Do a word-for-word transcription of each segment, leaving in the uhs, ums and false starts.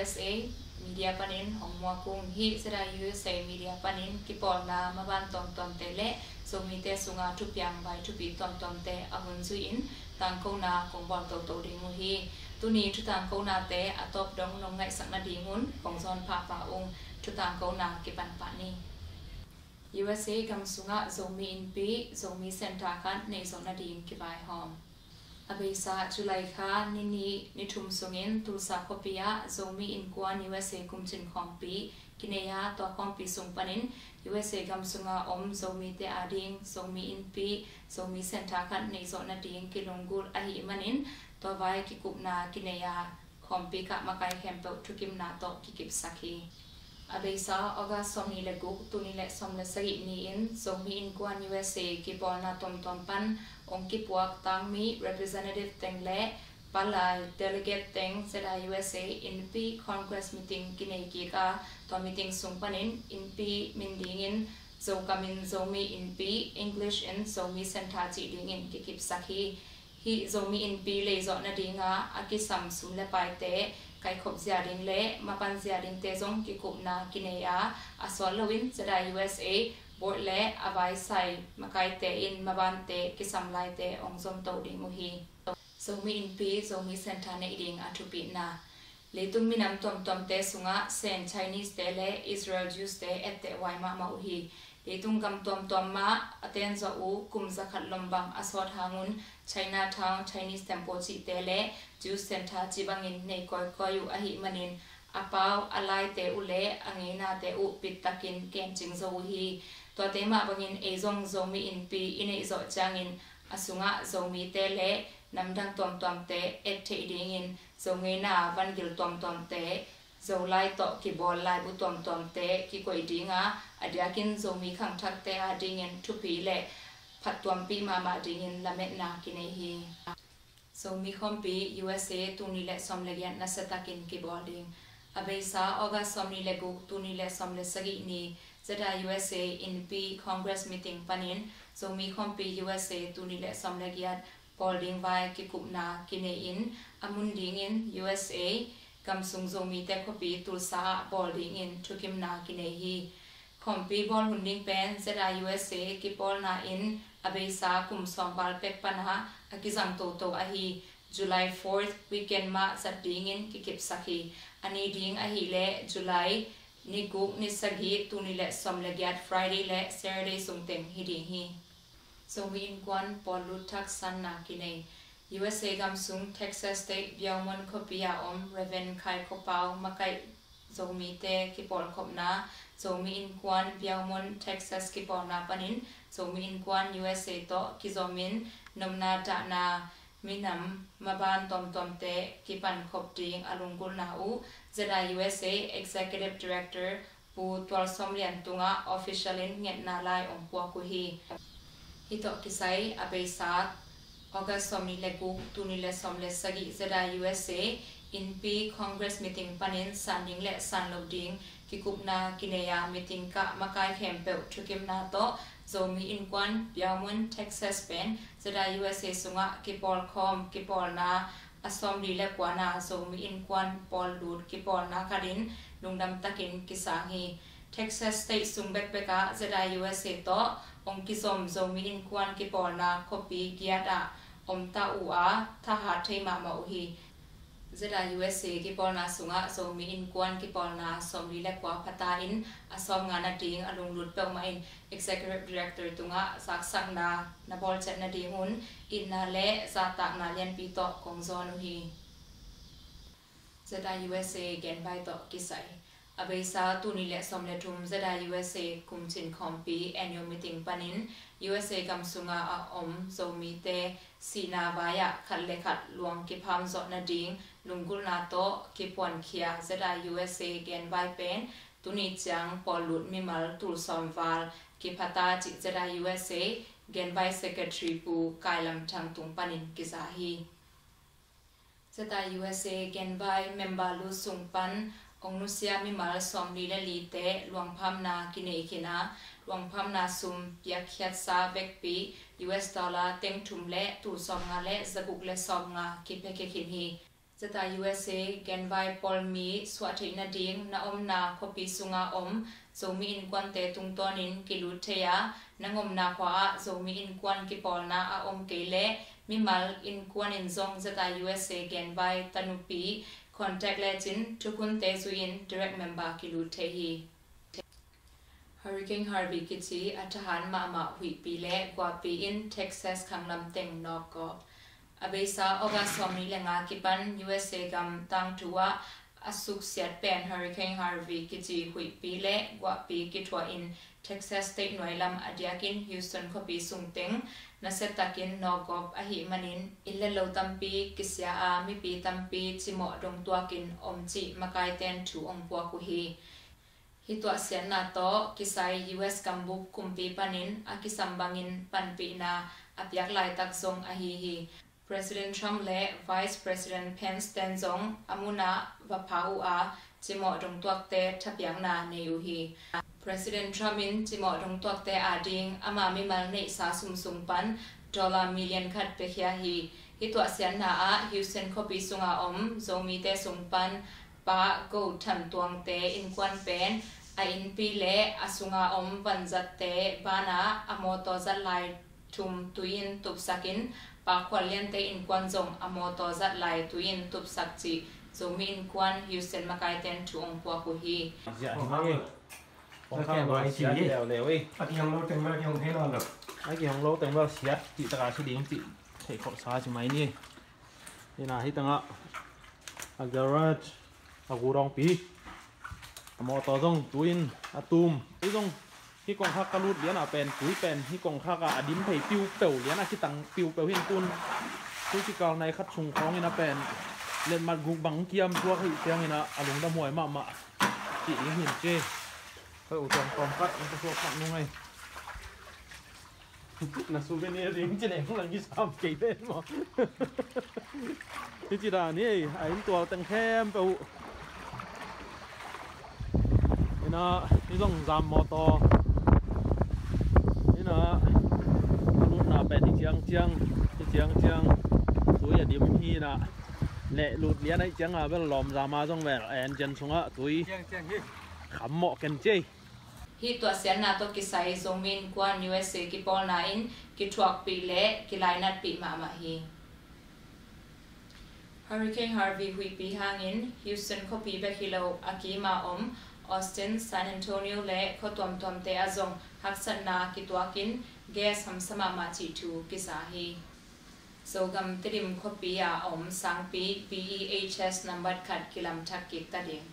ZIUSA media panin hong muak ung. Hih ZIUSA media panin kipawlna maban tuamtuamte le Zomite sunga thupiang vai thupi tuamtuamte a hun zui-in tangkona kong bawl toto ding uh hi. Tuni thutangkonate a tawp dong nong ngaihsak nadingun kong zawn pahpah ung. Thutangkona kipan pah ni. USA gam sungah Zomi Innpi, Zomi Center khat neih zawh nading kivaihawm. A beisa July kha ni nih ni thum sungin Tulsa khuapi ah Zomi Innkuan USA kumcin khawmpi kinei a, tua khawmpi sung panin USA gam sunga om Zomite ading Zomi Innpi, Zomi Center khat neih zawh nading kilunggulh ahih manin tua vai kikupna kinei a, khawmpi kah makai khempeuh thukimna tawh kikipsak hi. A beisa August sawmnih le guk, tul nih le sawm le sagih ni-in Zomi Innkuan USA kipawlna tuamtuam pan hong kipuak tangmi representative teng le palai delegate teng ZIUSA Innpi Congress meeting kinei kik a, tua meeting sung panin Innpi min dingin Zokamin Zomi Innpi, English in Zomi Center cih dingin kikipsak hi. Hih Zomi Innpi leizawh nadinga a kisam sum le paite kaikhop zia ding le mapan zia dingte zong kikupna kinei a, a sawt loin ZIUSA board le a vaisai makaite in mabante kisam laite hong zomto ding uh hi. Zomi Innpi, Zomi Center neih ding a thupitna. Leitung minam tuamtuamte sungah Sen Chinese te le Israel Jews te etteh huai mahmah uh hi. Leitung gam tuamtuam mah a tenzawh uh kum zakhat lombang a sawt hangun Chinatown, Chinese Temple cihte le Jews Center cih bangin nei kawikawi uh ahih manin a pau a laite uh le a ngeinate uh pittakin kemcing zo uh hi. Tuate mah bangin ei zong Zomi Innpi i neih zawh ciangin a sungah Zomite le namdang tuamtuamte et theih dingin Zo ngeina vangil tuamtuamte, Zolai tawh kibawl laibu tuamtuamte kikoih dinga, a diakin Zomi khangthakte adingin thupi le phattuampih mahmah dingin lametna kinei hi. Zomi Khawmpi USA tul nih le sawm le giat nasiatakin kibawl ding. A beisa August sawmnih le guk, tul nih le sawm le sagih ni ZIUSA Innpi Congress meeting panin Zomi Khawmpi USA tul nih le sawm le giat bawl ding vai kikupna kinei-in a mun dingin USA gamsung Zomite khuapi Tulsa ah bawl dingin thukimna kinei hi. Khawmpi bawl hun ding pen ZIUSA kipawlna in a beisa kum sawm val pek pana a kizang toto ahi July fourth weekend mah zat dingin kikipsak hi. A ni ding ahih leh July ni guk, ni sagih, tul nih le sawm le giat Friday le Saturday sung teng hi ding hi. Zomi Innkuan pawl lut thak sanna kinei. USA gamsung Texas State Beaumont khuapi a om Reverend Khai Kho Pau makaih Zomite kipawlkhopna Zomi Innkuan Beaumont Texas kipawlna panin Zomi Innkuan USA tawh kizomin nopna dahna minam maban tuamtuamte kipankhop ding a lunggulhna uh ZIUSA Executive Director Pu Tual Sawm Lian tungah official in ngetna lai ong puak uh hi. Hih tawh kisai a beisa August sawmnih le guk, tul nih le sawm le sagih ZIUSA Innpi Congress meeting panin san ding le san lo ding kikupna kinei a, meeting kah makai khempeuh thukimna tawh Zomi Innkuan Beaumont Texas pen ZIUSA sungah kipawlkhawm kipawlna a sawmli le kuana Zomi Innkuan pawl lut kipawlna khatin lungdam takin kisang hi. Texas State sung bekbek ah ZIUSA tawh ong kizom Zomi Innkuan kipawlna khuapi giat ah om ta uh a, thahat thei mahmah uh hi. ZIUSA kipawlna sungah Zomi Innkuan kipawlna sawmli le kua phata in a sawmnga nading a lunglut peuhmah in Executive Director tungah zaksakna na bawlciat nadingun itna le zahtakna lianpi tawh kong zawn uh hi. ZIUSA genvai tawh kisai. A beisa tul nih le sawm le thum ZIUSA kumcin khawmpi annual meeting panin USA gam sunga a om Zomite sihna vai-ah khat le khat luang kipham zawh nading lunggulhna tawh kipuankhia ZIUSA genvai pen tuni ciang pawl lut mimal tul sawm val kiphata cih ZIUSA genvai secretary Pu Kai Lam Thang tung panin kiza hi. ZIUSA genvai member lut sung pan ong nusia mimal sawmli le lite luangphamna kinei khin a, luangphamna sum piakkhiatsa vekpi US dollar teng thum le tul sawmnga le zaguk le sawmnga kipia khin hi. ZIUSA genvai pawlmi suah theih nading na omna khuapi sunga om Zomi innkuante tungtawnin kilut thei a, na omna khua ah Zomi innkuan kipawlna a om kei leh mimal innkuan in zong ZIUSA genvai tanupi contact lecin thukhunte zui-in direct member kilut thei hi. Hurricane Harvey kici a thahat mahmah huihpi le guahpi in Texas khanglam teng nawkgawp. A beisa August sawmnih le nga kipan U S A gam tangthu ah a suksiat pen Hurricane Harvey kici huihpi le guahpi kithuah in Texas State nuailam a diakin Houston khuapi sungteng nasiatakin nawkgawp ahih manin inn le lo tampi kisia a mipi tampi cimawh dongtuakin om cih makaiten thu ong puak uh hi. Hih tuahsiatna tawh kisai U S gambup kumpi panin a kisam bangin panpihna a piak laitak zong ahi hi. President Trump le Vice President Pence ten zong a munah va pha uh a, cimawh dongtuakte thapiakna nei uh hi. President Trump in cimawh dongtuakte ading ama mimal neihsa sumsung pan dollar million khat piakhia hi. Hih tuahsiatna ah Houston khuapi sunga om Zomite sung pan Pa Go Than Tuangte innkuan pen a innpi le a sunga om vanzatte banah a mawtaw zat lai thum tui-in tupsakin Pa Khual Liante innkuan zong a mawtaw zat lai tui-in tupsak cih Zomi innkuan Houston makaiten thu ong puak uh hi. Ziah hi mai. Kong khang lo siat leuleu ei. A kihong lo teng bel kihong thei nawn lo. A kihong lo teng bel siat cih taka si ding cih theih khawhsa ci mai ni. Hina hih tangah a garage a gudawngpi a mawtaw zong tui-in a tum. Tui zong hih kongkhak ka lut lianah pen tui pen hih kongkhak ah a dim thei piupeu lianah kitang piupeu hin tun. Tui kikal nai khat sung khawngin a pen letmat guk bang kiam tuak hih ciangin ah a lungdam huai mahmah. Cih ding hin ci. Hoi, u tuang tawm khat, in ka suak khat nung ei. Na souvenir ding ci leng lang kisam kei pen maw. Hi ci dan hi ei, a inn tual teng khempeuh uh. Ina, hi zong zam mawtaw. Ina, a lutna pen hi ciangciang, hi ciangciang. Tui a dim hi ina. Leh lut lian aih cianga bel lawm zama zong bel a engine sungah tui. Ciangciang hi. Kham mawh ken ci ei. Hih tuahsiatna tawh kisai Zomi innkuan U S A kipawlna in kithuakpih le kilainatpih mahmah hi. Hurricane Harvey huihpi hangin Houston khuapi bek hi lo a kima om Austin, San Antonio le khua tuamtuamte ah zong haksatna kituakin gas hamsa mahmah cih thu kiza hi. Zogam Tedim khuapi a om sangpi B E H S nambat khat kilamthak kik ta ding.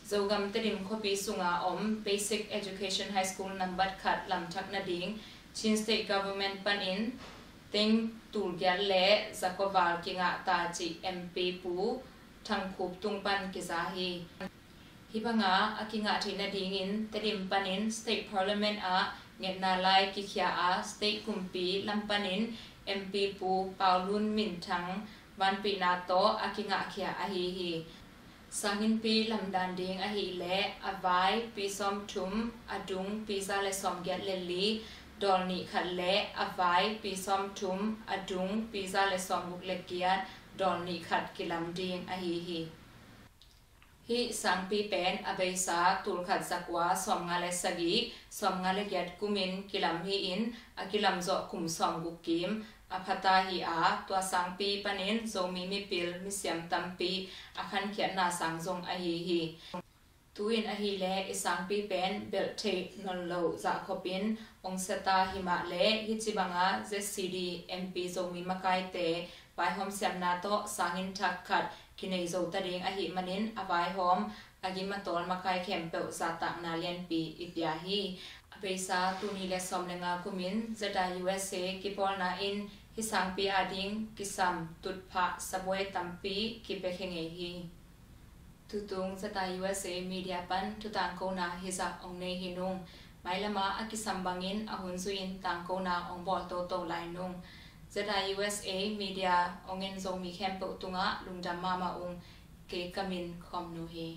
Zogam Tedim khuapi sunga om Basic Education High School nambat khat lamthak nading Chin State Government panin teng tulgiat le zakua val kingah ta cih M P Pu Thang Khup tung pan kiza hi. Hih banga a kingah theih nadingin Tedim panin State Parliament ah ngetna lai kikhia a, State kumpi lam panin M P Pu Pau Lun Min Thang vanpihna tawh a kingahkhia ahi hi. Sanginnpi lamdan ding ahih leh a vai pi sawmthum, a dung pi za le sawmgiat le li dawl nih khat le a vai pi sawmthum, a dung pi za le sawmguk le giat dawl nih khat kilam ding ahi hi. Hih sangpi pen a beisa tulkhat zakua sawmnga le sagih, sawmnga le giat kumin kilam hi-in a kilamzawh kum sawmguk kim a phata hi a, tua sangpi panin Zomi mipil misiam tampi a khankhiatna sang zong ahi hi. Tu-in ahileh i sangpi pen belh theih nawn loh zahkhopin ong siata himah le hih ci banga Z C D M P Zomi makaite vaihawm siamna tawh sanginn thak khat kinei zo ta ding ahih manin a vaihawm a gim a tawl makai khempeuh zahtakna lianpi i pia hi. A beisa tul nih le sawm le nga kumin Z I U S A kipawlna in hih sangpi ading kisam tutphah sabuai tampi kipia khe ngei hi. Tutung Z I U S A media pan thutangkona hizah ong nei hi nung. Mailamah a kisam bangin a hun zuiin tangkona ong bawl toto lai nung. Z I U S A media ong en Zomi khempeuh tungah lungdam mahmah ung. Kei ka min Khawm Nu hi.